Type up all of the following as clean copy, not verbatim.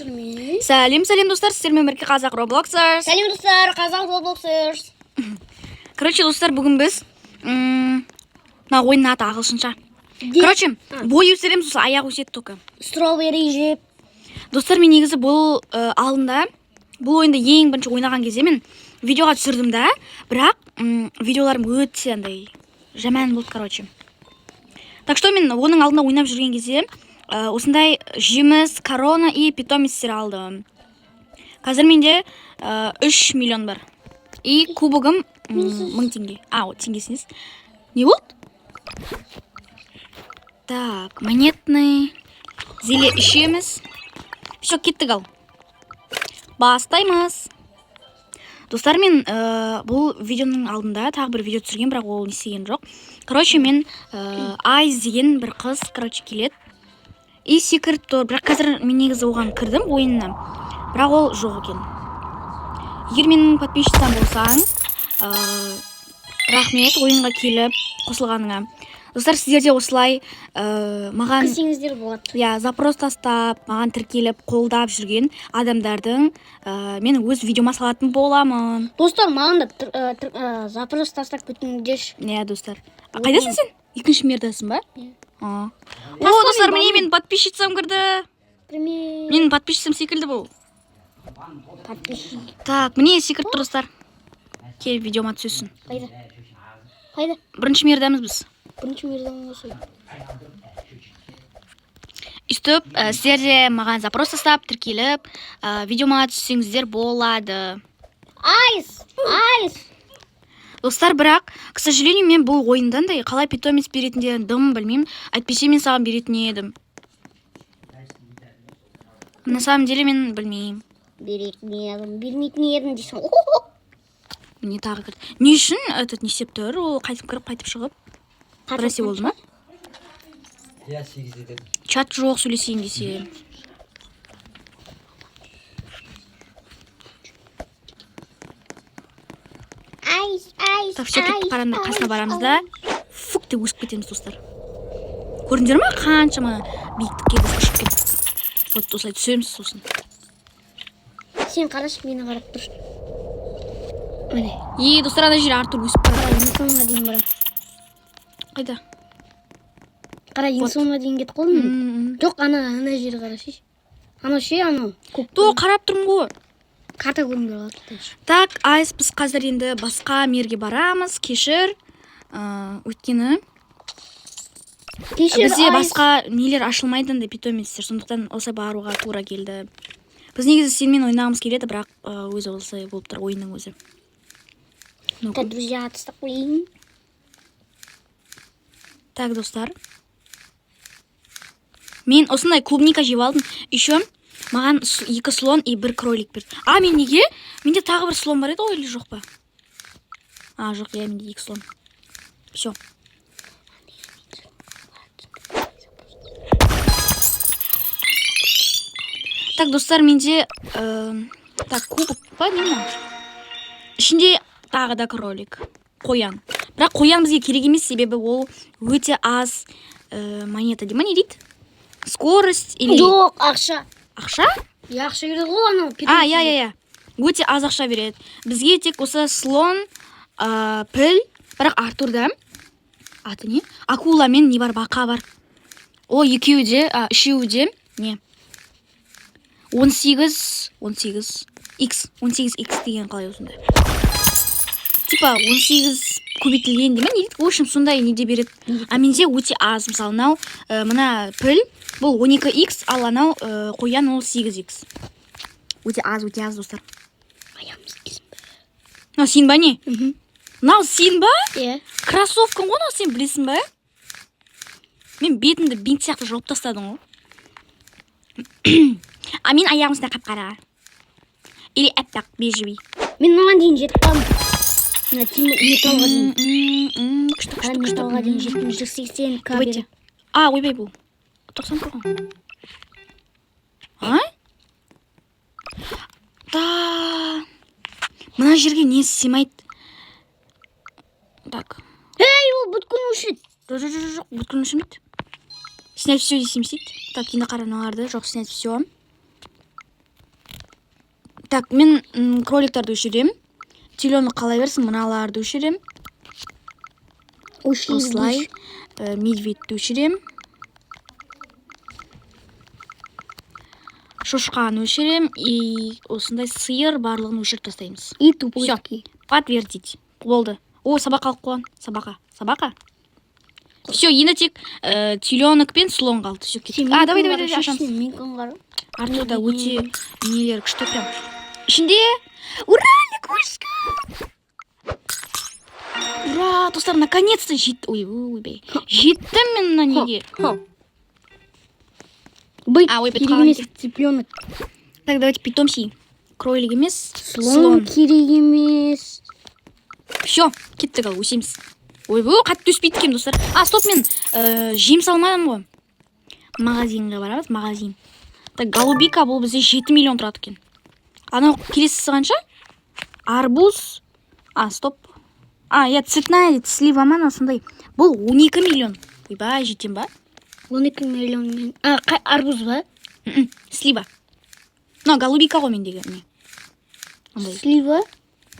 Сәлем, сәлем, достар, сіздермен бірге Қазақ Роблоксерс. Сәлем, достар, Қазақ Роблоксерс. Короче, достар, бүгін біз мына ойынның аты ағылшынша. Короче, бой өсіреміз, сосын аяқ өседі только. Strawberry жеп. Достар, мен негізі бұл алдында бұл ойынды ең бірінші ойнаған кезде мен видеоға түсірдім да, бірақ видеоларым өте андай жаман болды, короче. Так что мен оның алдында ойнап жүрген кезде осындай жеміс, корона и питомецтер алдым. Қазір менде 3 миллион бар. И кубогым 1000 теңге. А, о, теңгесі емес. Не болды? Так, монетный. Зелье ішеміз. Все, кеттік ал. Бастаймыз. Достар, мен бұл видеоның алдында тағы бір видео түсірген, бірақ ол не істеген жоқ. Короче, мен Айз деген бір қыз, короче, келеді. И секіріп тұр. Бірақ қазір мен негізі оған кірдім ойынына. Бірақ ол жоқ екен. Егер менің подписчицам болсаң, рахмет ойынға келіп қосылғаныңа. Достар, сіздер де осылай маған Кірсеңіздер болады. Иә, запрос тастап, маған тіркеліп, қолдап жүрген адамдардың мен өз видеома салатын боламын. Достар, маған да запрос тастап кетіңдерші. Иә, достар. А қайдасың сен? Екінші мирдасың ба? Иә. А. О, Тастамай достар, міне балам. менің подписчицам кірді. Пример. Менің подписчицам секілді бұл. Подписчик. Так, міне секіріп тұр, достар. Кел, видеома түсесің. Қайда? Қайда? Бірінші мирдамыз біз. Бірінші мирдан осы. Өйстіп, сіздер де маған запрос тастап, тіркеліп, видеома түссеңіздер болады. Айс! Айс! Достар, бірақ, к сожалению, мен бұл ойында андай қалай питомец беретіндерін дым білмеймін. Әйтпесе мен саған беретін едім. На самом деле мен білмеймін. Беретін едім, бермейтін едім дейсің. О-хо-хо. Міне, тағы кірді. Не үшін этот не істеп тұр? Ол қайтып кіріп, қайтып шығып. Бір нәрсе болды ма? Иә, 8-де дедім. Чат жоқ сөйлесейін десе. Айс, айс, Так, все, кеттік, айс, қараңдар, қасына айс, барамыз да. Фук деп өсіп кетеміз, достар. Көрдіңдер ма, қаншама биіктікке біз ұшып кеттік. Вот осылай түсеміз сосын. Сен қарашы, мені қарап тұр. Міне. Е, достар, ана жерде Артур өсіп барады. Қара, ең соңына дейін барамын. Қайда? Қара, ең Вот. соңына дейін кетіп қалдым мен. Жоқ, ана жері қарашы. Анау ше, анау. Көк. То, қарап тұрмын ғой. Карта көрінбей қалады. Так, Айс, біз қазір енді басқа мирге барамыз. Кешір. Өйткені Кешір, бізде Айс. басқа нелер ашылмайды андай питомецтер. Сондықтан осылай баруға тура келді. Біз негізі сенімен ойнағымыз келеді, бірақ өзі осылай болып тұр ойынның өзі. Ну, Так, друзья, тастап қояйын. Так, достар. Мен осындай клубника жеп алдым. Еще маған екі слон и бір кролик берді. А, мен неге? Менде тағы бір слон бар еді ғой, или жоқ па? А, жоқ, иә, менде екі слон. Все. Так, достар, менде так, кубок па, не мынау? Ішінде тағы да кролик. Қоян. Бірақ қоян бізге керек емес, себебі ол өте аз монета дей ма, не дейді? Скорость или Жоқ, ақша. Ақша? Иә, ақша береді ғой анау. А, иә, иә, иә. Өте аз ақша береді. Бізге тек осы слон, піл, бірақ Артурда аты не? Акула мен не бар, бақа бар. О, екеуі де, а, үшеуі де не? 18, 18 x, 18 x деген қалай осындай? Типа 18 көбейтілген дей ма, не дейді? В общем, сондай неде береді. А менде өте аз, мысалы, мынау мына піл бұл 12 x, ал анау қоян ол 8 x. Өте аз, өте аз, достар. Аяғымыз кесін бе? Мынау сен ба, не? Мынау сен ба? Иә. Кроссовкаң ғой мынау, сен білесің ба? Мен бетімді бинт сияқты жауып тастадың ғой. А мен аяғым осындай қап-қара. Или аппақ, бежевый. Мен мынаған дейін жетіп қалдым. Мына металлға дейін. Күшті, Қара, күшті, күшті. металлға дейін жеттім. 180 к Давайте. береді. А, ойбай, бұл. 90 тұрған. А? Да. Мына жерге не сыймайды? Так. Ей, ол бүткіл өшеді. Жоқ, жоқ, жоқ, жоқ, бүткіл өшірмейді. Снять все десем істейді. Так, енді қара мыналарды. Жоқ, снять все. Так, мен кроликтарды өшіремін. Теленок қала берсін, мыналарды өшіремін. Осылай медведьті өшіремін. Шошқаны өшіремін и осындай сиыр, барлығын өшіріп тастаймыз. И тупой. Подтвердить. Болды. О, собака алып қойған. Собака. Собака. Все, енді тек теленок пен слон қалды. Все, кеттік. А, давай, давай, давай, ашамыз. Мен қара. Артурда өте нелер күшті прям. Ішінде. Ура, лягушка! Ура, достар, наконец-то жет. Ой, ойбай. Жеттім мен мына неге. Бык А, ой, бітіп керек қалған емес, екен. цыпленок. Так, давайте питомцы. Кролик емес. Слон керек емес. Все, кеттік, ал өсеміз. Ойбой, қатты өспейді екен, достар. А, стоп, мен жем салмадым ғой. Магазинге барамыз, магазин. Так, голубика, бұл бізде 7 миллион тұрады екен. Анау келесісі қанша? Арбуз. А, стоп. А, иә, цветная дейді, слива ма, анау сондай. Бұл 12 миллион. Ойбай, жетем ба? 12 миллион мен. А, арбуз ба? Слива. Мынау голубика ғой мендегі. Міне. Андай. Слива?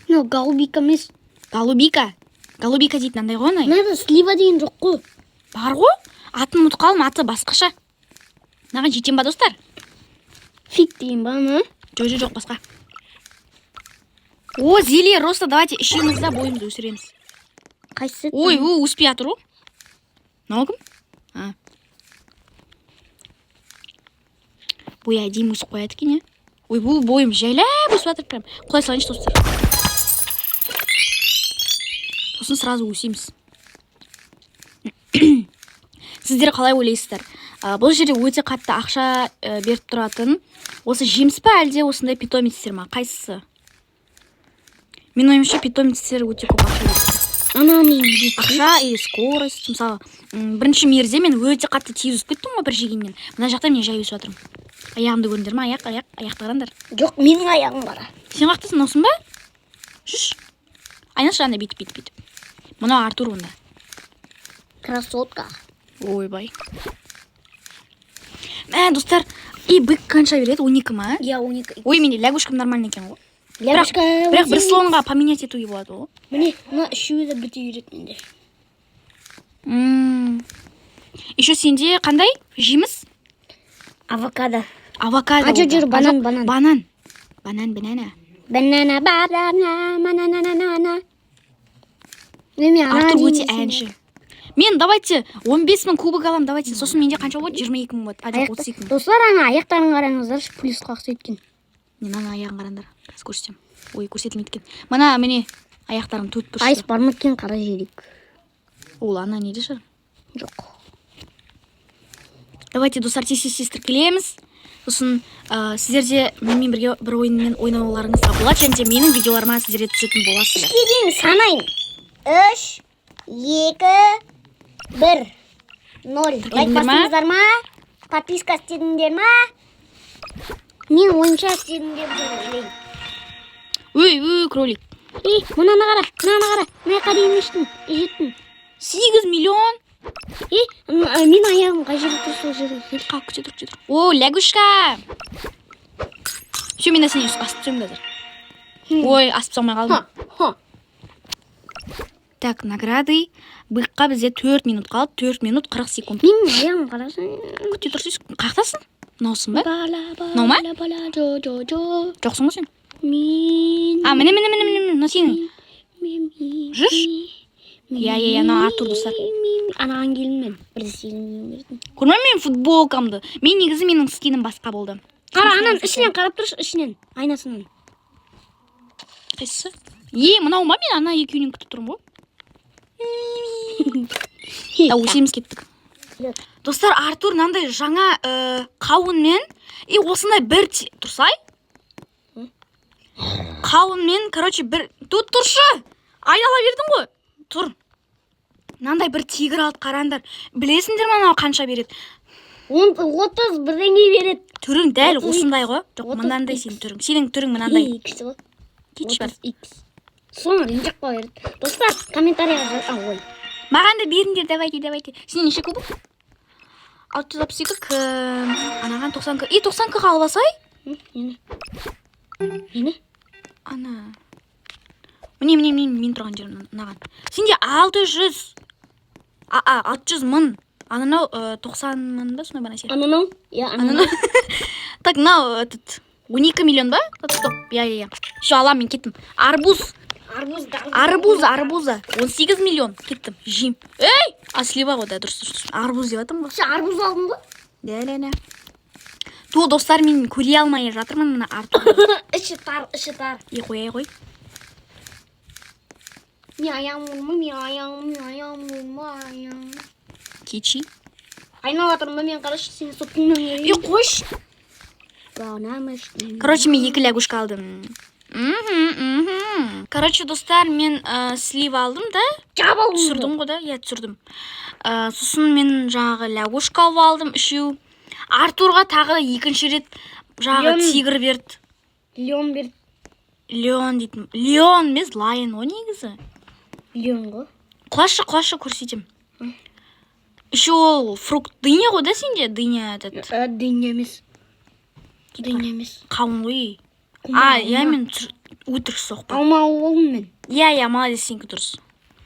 Ну, голубика емес. Голубика. Голубика дейтін андай ғой, андай. Мынада слива деген жоқ қой. Бар ғой. Атын ұмытып қалдым, аты басқаша. Мынаған жетем ба, достар? Фиг деген ба, ана? Жоқ, жоқ, жоқ, басқа. О, зелье роста, давайте ішеміз да, бойымызды өсіреміз. Қайсысы? Ой, о, өспей жатыр ғой. Мынау кім? А. Бойы әдемі өсіп қояды екен, иә. Ой, бұл бойым жайлап өсіп жатыр прям. Құлай салайыншы, достар. Сосын сразу өсеміз. Сіздер қалай ойлайсыздар? А, бұл жерде өте қатты ақша беріп тұратын осы жеміс па, әлде осындай питомецтер ма? Қайсысы? Менің ойымша, питомецтер өте көп ақша береді. Ана не жетті? Ақша и скорость. Мысалы, бірінші мирде мен өте қатты тез өсіп кеттім ғой бір жегеннен. Мына жақта мен жай өсіп жатырмын. Аяғымды көрдіңдер ма? Аяқ, аяқ, аяқты қараңдар. Жоқ, менің аяғым қара. Сен қаяқтасың? Мынаусың ба? Жүрші, айналшы ана, бүйтіп, бүйтіп, бүйтіп. Мынау Артур онда. Красотка. Ойбай, мә, достар, и бык қанша береді? 12 ма? Иә, 12. Ой, менде лягушкам нормально екен ғой. Лягушка. Бірақ бір слонға поменять етуге болады ғой. Міне, мына үшеуі де біте береді менде. Еще сенде қандай жеміс? Авокадо. Авокадо. А, жоқ, ол да. жоқ, банан, А, жоқ, банан. Банан, банан, банана. Банана, банана, банана. Неме, ана Артур өте деймін. әнші. Мен, давайте, 15 мың кубок аламын, давайте. Сосын менде қанша болады? 22 мың болады, а, жоқ, 32 мың. Достар, ана аяқтарын қараңыздаршы, плюсқа ұқсайды екен. Мен ана аяғын қараңдар, қазір көрсетемін. Ой, көрсетілмейді екен. Мына, міне, аяқтарым төрт Айс бұрышты. бар ма екен, қара жүйрік? Ол ана неде шығар. Жоқ. Давайте, достар, тез, тез, тез тіркелеміз. Сосын сіздер де менімен бірге бір ойынмен ойнауларыңызға болады және де менің видеоларыма сіздер де түсетін боласыздар. Дейін санайын. Үш, екі, бір, ноль. Лайк Тіркелдіңдер ма? бастыңыздар ма? Подписка істедіңдер ма? Мен ойынша істедім деп ойлаймын. Ой, ой, кролик. Ей, мынаны қара, мынаны қара. Мына жаққа дейін жеттім, жеттім. 8 миллион. Ей, менің аяғым қай жерде тұр, сол жерге кел. Қап, күте тұр, күте тұр. О, лягушка. Все, мен сені асып түсемін қазір. Ой, асып салмай қалдым. Ха. Так, награды. Быққа бізде 4 минут қалды, 4 минут 40 секунд. Менің аяғым қарасаң. Күте тұрсыз, қаяқтасың? Мынаусың ба? Бала, бала, Мынау ма? бала, жо, жо, жо. Жоқсың ғой сен. Мен, А, міне, міне, міне, міне, міне, мынау сенің. мен, мен, Жүрші. Иә, иә, иә, мынау Артур, достар. мен, анаған келдім мен. Бірде 8 миллион бердім. Көрме мен футболкамды. Мен негізі, менің скинім басқа болды. Қара, анан ішінен қарап тұршы, ішінен, айнасынан. Қайсысы? Е, мынау ма? Мен ана екеуінен күтіп тұрмын ғой. Да, өсеміз, кеттік. Достар, Артур мынандай жаңа қауынмен и осындай бір тұрсай. Қауынмен, короче, бір тут тұршы. Айнала бердің ғой. Тұр. Мынандай бір тигр алды, қараңдар. Білесіңдер ме, анау қанша береді? 10, 30 бірдеңе береді. Түрің дәл 30 осындай ғой. Жоқ, 30 мынандай икс. сенің түрің. Сенің түрің мынандай. Икс ғой. Кетші, бар. 30 икс. Соны ренжіп қоя береді. Достар, комментарийға жаз. А, ой. Маған да беріңдер, давайте, давайте. Сенен неше кубок? 662 к. Анаған 90 к. И 90 к алып алсай? Нені? Нені? Ана. Міне, міне, міне, мен тұрған жерім мынаған. Сенде 600, а, 600 мың. Анау 90 мың ба, сондай бір нәрсе. Ананау? Иә, ананау. Так, мынау этот 12 миллион ба? Стоп, иә, иә, иә. Все, аламын, мен кеттім. Арбуз. Арбуз, Арбуз, арбуза. 18 миллион. Кеттім. Жеймін. Ей! А, слива ғой, да, дұрыс, дұрыс. Дұрыс. Арбуз деп жатырмын ғой. Сен арбуз алдың ғой? Да, да, да. Ту, достар, мен көре алмай жатырмын мына Артур. Іші тар, іші тар. И қояй ғой. Мен аяғым ұрма, мен аяғым, мен аяғым ұрма, аяғым. Кечи. Айнала тұрмын ба, мен, қарашы, сені соткаңнан. И қойшы. Короче, мен екі лягушка алдым. Мхм, мхм. Короче, достар, мен слива алдым да. Жап алдың. Түсірдім ғой да, иә, түсірдім. Сосын мен жаңағы лягушка алып алдым үшеу. Артурға тағы да екінші рет жаңағы Леон. Тигр берді. Леон берді. Леон дейтін. Леон емес, лайон ғой негізі. Леон ғой. Құлашы, құлашы, көрсетемін. Еще ол фрукт дыня ғой да сенде? Дыня этот. Дыня емес. Дыня емес. Қауын ғой. А, иә, мен өтірік соқпа. Алма алып алдым мен. Иә, иә, молодец, сенікі дұрыс.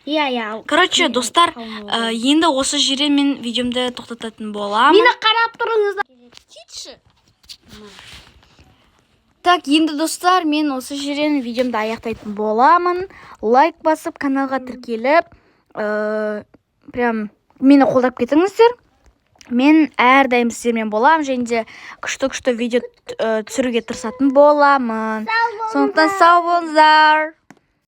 Иә. Короче, достар, Қауын. енді осы жерде мен видеомды тоқтататын боламын. Мені қарап тұрыңыздар. Кетші. Так, енді, достар, мен осы жерден видеомды аяқтайтын боламын. Лайк басып, каналға тіркеліп, прям мені қолдап кетіңіздер. Мен әрдайым сіздермен боламын және де күшті күшті видео түсіруге тырысатын боламын. Сондықтан сау болыңыздар.